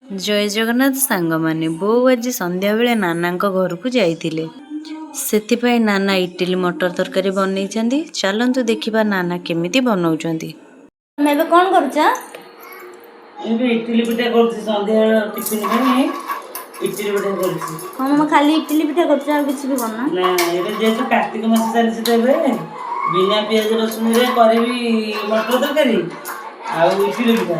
ଜୟ ଜଗନ୍ନାଥ ସାଙ୍ଗମାନେ, ବୋଉ ଆଜି ସନ୍ଧ୍ୟାବେଳେ ନାନାଙ୍କ ଘରକୁ ଯାଇଥିଲେ। ସେଥିପାଇଁ ନାନା ଇଟିଲି ମଟର ତରକାରୀ ବନେଇଛନ୍ତି। ଚାଲନ୍ତୁ ଦେଖିବା ନାନା କେମିତି ବନଉଛନ୍ତି। ତମେ ଏବେ କ'ଣ କରୁଛ? ଏବେ ଇଟିଲି ପିଠା କରୁଛି, ସନ୍ଧ୍ୟାବେଳ ଟିଫିନ୍ ପାଇଁ ଇଟିଲି ପିଠା କରୁଛି। ହଁ ମାମା, ଖାଲି ଇଟିଲି ପିଠା କରୁଛ, ଆଉ କିଛି ବି କରୁନ? ନା, ଏବେ ଯେହେତୁ କାର୍ତ୍ତିକ ମାସ ଚାଲିଛି ତ ଏବେ ବିନା ପିଆଜ ରସୁଣରେ କରିବି ମଟର ତରକାରୀ ଆଉ ଇଟିଲି ପିଠା।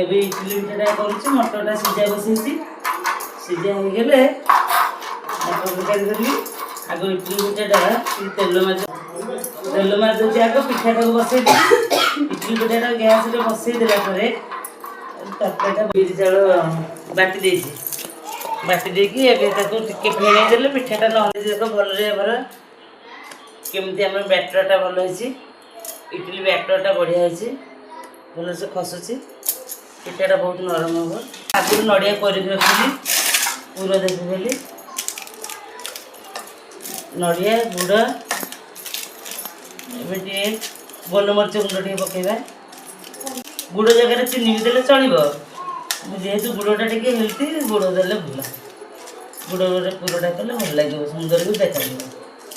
ଏବେ ଇଟିଲି ପିଠାଟା କରୁଛି। ମଟରଟା ସିଝା ବସେଇଛି। ସିଝା ହେଇଗଲେ ମଟର ତରକାରୀ କରିବି। ଆଗ ଇଟିଲି ପିଠାଟା ଟିକେ ତେଲ ମାରି ଦେଉଛି। ଆଗ ପିଠାଟାକୁ ବସେଇ ଦେବି। ଇଟିଲି ପିଠାଟା ଗ୍ୟାସରେ ବସେଇ ଦେଲା ପରେ ତରକାରୀଟା ବିରି ଚାଉଳ ବାଟି ଦେଇଛି। ବାଟି ଦେଇକି ଏବେ ତାକୁ ଟିକେ ଫେଣେଇ ଦେଲେ ପିଠାଟା ନହେଲେ ଦେଖ ଭଲରେ ଆମର କେମିତି ଆମର ବ୍ୟାଟରଟା ଭଲ ହେଇଛି। ଇଟିଲି ବ୍ୟାଟରଟା ବଢ଼ିଆ ହେଇଛି, ଭଲସେ ଖସୁଛି। ପିଠାଟା ବହୁତ ନରମ ହେବ। ଆଗରୁ ନଡ଼ିଆ କରିକି ରଖିଲି ପୁର ଦେବି ବୋଲି। ନଡ଼ିଆ, ଗୁଡ଼, ଏବେ ଟିକେ ଗୋଲମରିଚ ଗୁଣ୍ଡ ଟିକେ ପକାଇବା। ଗୁଡ଼ ଜାଗାରେ ଚିନି ବି ଦେଲେ ଚଳିବ। ଯେହେତୁ ଗୁଡ଼ଟା ଟିକେ ହେଲ୍ଦି, ଗୁଡ଼ ଦେଲେ ଭଲ। ଗୁଡ଼ରେ ପୁରଟା କଲେ ଭଲ ଲାଗିବ, ସୁନ୍ଦର ବି ଦେଖାଯିବ।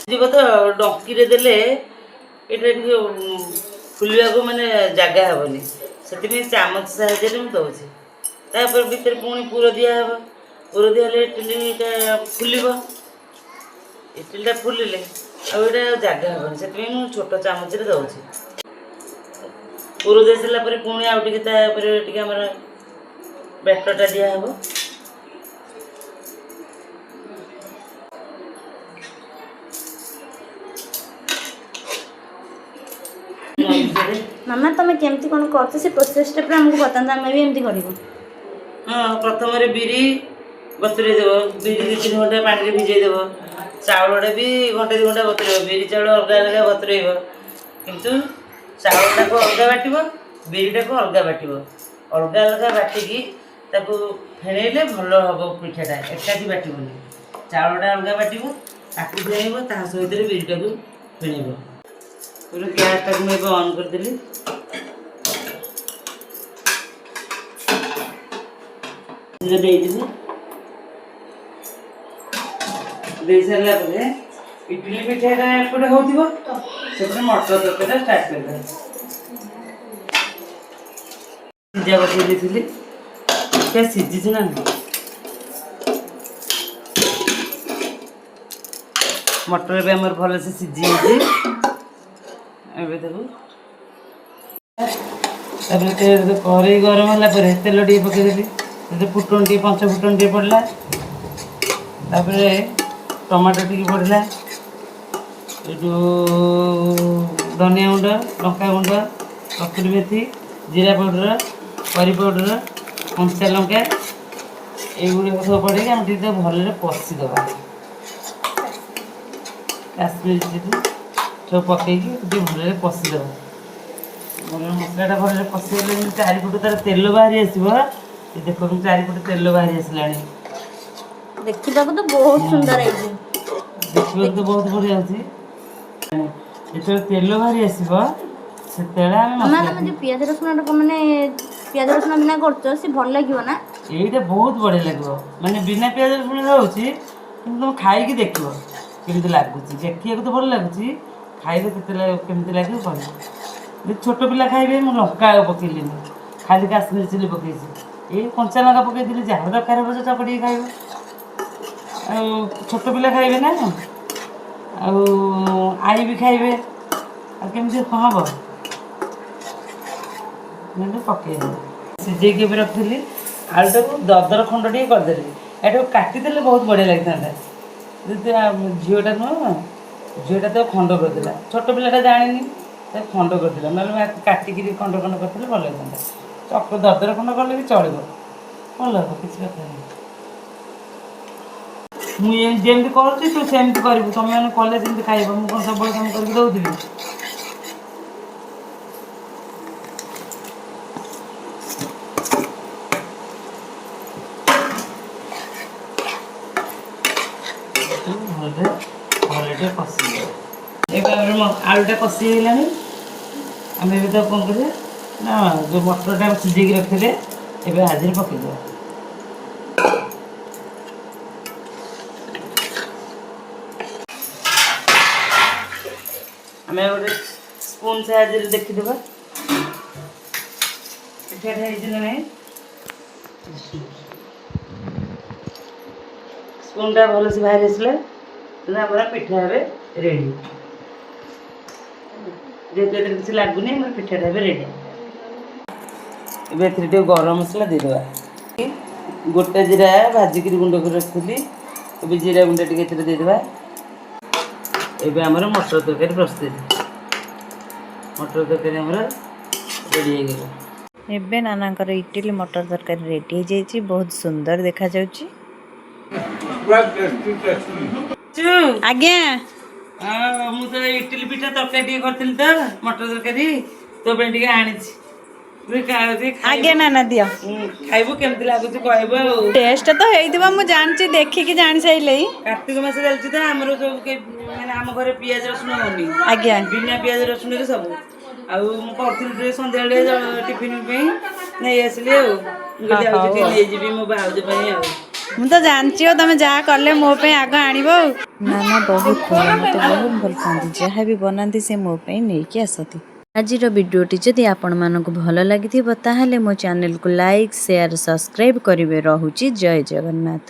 ଯିବ ତ ଡଙ୍କିରେ ଦେଲେ ଏଇଟା ଟିକେ ଫୁଲିବାକୁ ମାନେ ଜାଗା ହେବନି। ସେଥିପାଇଁ ଚାମଚ ସାହାଯ୍ୟରେ ମୁଁ ଦେଉଛି। ତାପରେ ଭିତରେ ପୁଣି ପୁର ଦିଆହେବ। ପୁର ଦିଆହେଲେ ଇଟିଲିଟା ଫୁଲିବ। ଇଟିଲିଟା ଫୁଲିଲେ ଆଉ ଏଇଟା ଆଉ ଜାଗା ହେବନି। ସେଥିପାଇଁ ମୁଁ ଛୋଟ ଚାମଚରେ ଦେଉଛି। ପୁର ଦେଇ ସାରିଲା ପରେ ପୁଣି ଆଉ ଟିକେ ତା ଉପରେ ଟିକେ ଆମର ବ୍ୟାଟରଟା ଦିଆହେବ। ମାମା, ତମେ କେମିତି କ'ଣ କରୁଛ, ସେ ପ୍ରୋସେସଟା ପୁରା ଆମକୁ ବତାନ୍ତୁ। ଆମେ ବି ଏମିତି କରିବୁ। ହଁ, ପ୍ରଥମରେ ବିରି ବତୁରେଇ ଦେବ। ବିରି 2-3 ଘଣ୍ଟା ପାଣିରେ ଭିଜେଇ ଦେବ। ଚାଉଳଟା ବି ଘଣ୍ଟେ 2 ଘଣ୍ଟା ବତୁରେଇବ। ବିରି ଚାଉଳ ଅଲଗା ଅଲଗା ବତୁରେଇବ, କିନ୍ତୁ ଚାଉଳଟାକୁ ଅଲଗା ବାଟିବ, ବିରିଟାକୁ ଅଲଗା ବାଟିବ। ଅଲଗା ଅଲଗା ବାଟିକି ତାକୁ ଫେଣେଇଲେ ଭଲ ହେବ ପିଠାଟା। ଏକାଠି ବାଟିବନି। ଚାଉଳଟା ଅଲଗା ବାଟିବ, ତାକୁ ଫେଣେଇବ, ତା ସହିତ ବିରିଟାକୁ ଫେଣେଇବ। ପୁରା ଗ୍ୟାସଟାକୁ ମୁଁ ଏବେ ଅନ୍ କରିଦେଲି। ଦେଇଦେବି। ଦେଇ ସାରିଲା ପରେ ଇଟିଲି ପିଠାଟା ଏପଟେ ହେଉଥିବ, ସେପଟେ ମଟର ତରକାରୀଟା ଷ୍ଟାର୍ଟ କରିଦେବା। ସିଝା ବସେଇ ଦେଇଥିଲି, ସେ ସିଝିଛି ନା ନାହିଁ। ମଟର ଏବେ ଆମର ଭଲସେ ସିଝି ଯାଇଛି। ଏବେ ତାକୁ ତାପରେ କରେଇ ଗରମ ହେଲା ପରେ ତେଲ ଟିକେ ପକେଇଦେଲି। ସେଥିରେ ଫୁଟଣ ଟିକେ, ପଞ୍ଚ ଫୁଟଣ ଟିକେ ପଡ଼ିଲା। ତାପରେ ଟମାଟୋ ଟିକେ ପଡ଼ିଲା। ଏଠୁ ଧନିଆ ଗୁଣ୍ଡ, ଲଙ୍କା ଗୁଣ୍ଡ, କସ୍ତୁରୀ ମେଥି, ଜିରା ପାଉଡ଼ର, କରି ପାଉଡ଼ର, କଞ୍ଚା ଲଙ୍କା, ଏଇଗୁଡ଼ିକ ସବୁ ପଡ଼ିକି ଆମେ ଟିକେ ତାକୁ ଭଲରେ କଷିଦେବା। କାଶ୍ମୀର ଚିଲି ସବୁ ପକେଇକି ଟିକେ ଭଲରେ କଷିଦେବା। ମୋର ମସଲାଟା ଭଲରେ କଷିଗଲେ ଯେମିତି ଚାରିପଟୁ ତାର ତେଲ ବାହାରି ଆସିବ। ଏ ଦେଖ, ଚାରିପଟୁ ତେଲ ବାହାରି ଆସିଲାଣି। ଦେଖିବାକୁ ତ ବହୁତ ସୁନ୍ଦର ହେଇଛି। ଦେଖିବାକୁ ତ ବହୁତ ବଢ଼ିଆ ଅଛି। ଯେତେବେଳେ ତେଲ ବାହାରି ଆସିବ, ସେତେବେଳେ ଆମେ ମାମା, ମସଲା ତମେ ଯୋଉ ପିଆଜ ରସୁଣଟା, ମାନେ ପିଆଜ ରସୁଣ ବିନା କରୁଛ, ସେ ଭଲ ଲାଗିବ ନା? ଏଇଟା ବହୁତ ବଢ଼ିଆ ଲାଗିବ। ମାନେ ବିନା ପିଆଜ ରସୁଣ ରହୁଛି, କିନ୍ତୁ ତୁମେ ଖାଇକି ଦେଖିବ କେମିତି ଲାଗୁଛି। ଦେଖିବାକୁ ତ ଭଲ ଲାଗୁଛି, ଖାଇଲେ କେତେ କେମିତି ଲାଗିବ କହିବ। ଯଦି ଛୋଟ ପିଲା ଖାଇବେ, ମୁଁ ଲଙ୍କା ଆଉ ପକେଇଲିନି, ଖାଲି କାଶ୍ମୀର ଚିଲି ପକେଇଛି। ଏଇ କଞ୍ଚା ଲଙ୍କା ପକେଇଥିଲି। ଯାହା ଦରକାର ହେବ ସେ ଚକଟିକି ଖାଇବ। ଆଉ ଛୋଟ ପିଲା ଖାଇବେ ନା, ଆଉ ଆଈ ବି ଖାଇବେ, ଆଉ କେମିତି କ'ଣ ହେବ? ମୁଁ ପକେଇଦେଲି। ସିଝେଇକି ଏବେ ରଖିଥିଲି ଆଳୁଟାକୁ, ଦରଦର ଖଣ୍ଡ ଟିକେ କରିଦେଲି। ଏଟାକୁ କାଟିଦେଲେ ବହୁତ ବଢ଼ିଆ ଲାଗିଥାନ୍ତା। ଯଦି ଝିଅଟା ନୁହଁ, ଝିଅଟା ତାକୁ ଖଣ୍ଡ କରିଦେଲା। ଛୋଟ ପିଲାଟା ଜାଣିନି, ତାକୁ ଖଣ୍ଡ କରିଦେଲା। ନହେଲେ ମୁଁ ଆକୁ କାଟିକିରି ଖଣ୍ଡ ଖଣ୍ଡ କରିଥିଲେ ଭଲ ହେଇଥାନ୍ତା। ଚକ ଦରଦର ଖଣ୍ଡ କଲେ ବି ଚଳିବ, ଭଲ ହେବ, କିଛି କଥା ନାହିଁ। ମୁଁ ଯେମିତି କରୁଛି, ତୁ ସେମିତି କରିବୁ। ତୁମେମାନେ କଲେ ଯେମିତି ଖାଇବ, ମୁଁ କ'ଣ ସବୁବେଳେ କାମ କରିକି ଦେଉଥିବି? ଭଲରେ ଭଲରେ ଟିକେ କଷିଯିବ। ଏବେ ଆମର ଆଳୁଟା କଷି ହେଇଗଲାଣି। ଆମେ ଏବେ ତାକୁ କ'ଣ କରିବା ନା, ଯେଉଁ ମଟରଟା ଆମେ ସିଝେଇକି ରଖିଥିଲେ, ଏବେ ଆଜିରେ ପକେଇଦେବା। ଆମେ ଗୋଟେ ସ୍ପୁନ୍ ସାହାଯ୍ୟରେ ଦେଖିଦେବା ପିଠାଟା ହେଇଛି ନା ନାହିଁ। ସ୍ପୁନ୍ଟା ଭଲସେ ବାହାରି ଆସିଲା, ତେଣୁ ଆମର ପିଠା ଏବେ ରେଡ଼ି। ଯେହେତୁ ଏଥିରେ କିଛି ଲାଗୁନି, ଆମର ପିଠାଟା ଏବେ ରେଡ଼ି। ଏବେ ଏଥିରେ ଟିକେ ଗରମ ମସଲା ଦେଇଦେବା। ଗୋଟା ଜିରା ଭାଜିକିରି ଗୁଣ୍ଡ କରି ରଖିଥିଲି, ଏବେ ଜିରା ଗୁଣ୍ଡ ଟିକେ ଏଥିରେ ଦେଇଦେବା। ଏବେ ଆମର ମଟର ତରକାରୀ ପ୍ରସ୍ତୁତ। ମଟର ତରକାରୀ ଆମର ରେଡ଼ି ହେଇଗଲା। ଏବେ ନାନାଙ୍କର ଇଟିଲି ମଟର ତରକାରୀ ରେଡ଼ି ହେଇଯାଇଛି। ବହୁତ ସୁନ୍ଦର ଦେଖାଯାଉଛି। ପୁରା ଟେଷ୍ଟି ଟେଷ୍ଟି। ଚୁ ଆଜ୍ଞା। ହଁ, ମୁଁ ତ ଇଟିଲି ପିଠା ତରକାରୀ ଟିକେ କରିଥିଲି ତ, ମଟର ତରକାରୀ ତୋ ପାଇଁ ଟିକେ ଆଣିଛି। ତୁ ଟିକେ ଖାଇବୁ। ଆଜ୍ଞା ନାନା, ଦିଅ। ଖାଇବୁ, କେମିତି ଲାଗୁଛି କହିବୁ ଆଉ। ଟେଷ୍ଟ ତ ହେଇଥିବ, ମୁଁ ଜାଣିଛି, ଦେଖିକି ଜାଣି ସାରିଲେଣି। କାର୍ତ୍ତିକ ମାସ ଚାଲିଛି ତ, ଆମର ସବୁ ମାନେ ଆମ ଘରେ ପିଆଜ ରସୁଣ ହଉନି। ବିନା ପିଆଜ ରସୁଣରେ ସବୁ। ଆଉ ମୁଁ କରିଥିଲି ଟିକେ ସନ୍ଧ୍ୟାବେଳେ ଟିଫିନ ପାଇଁ ନେଇ ଆସିଲି। ଆଉ ମୁଁ କହିଲି ଯାଉଛି ଟିକେ ନେଇଯିବି ମୋ ଭାଉଜ ପାଇଁ ଆଉ। ମୁଁ ତ ଜାଣିଛି ଆଉ, ତମେ ଯାହା କଲେ ମୋ ପାଇଁ ଆଗ ଆଣିବ। ଆଉ ନାନା ବହୁତ ଭଲ, ମୋତେ ବହୁତ ଭଲ ପାଆନ୍ତି। ଯାହା ବି ବନାନ୍ତି, ସେ ମୋ ପାଇଁ ନେଇକି ଆସନ୍ତି। ଆଜିର ଭିଡ଼ିଓଟି ଯଦି ଆପଣମାନଙ୍କୁ ଭଲ ଲାଗିଥିବ, ତାହେଲେ ମୋ ଚ୍ୟାନେଲକୁ ଲାଇକ୍, ସେୟାର, ସବସ୍କ୍ରାଇବ୍ କରିବେ। ରହୁଛି, ଜୟ ଜଗନ୍ନାଥ।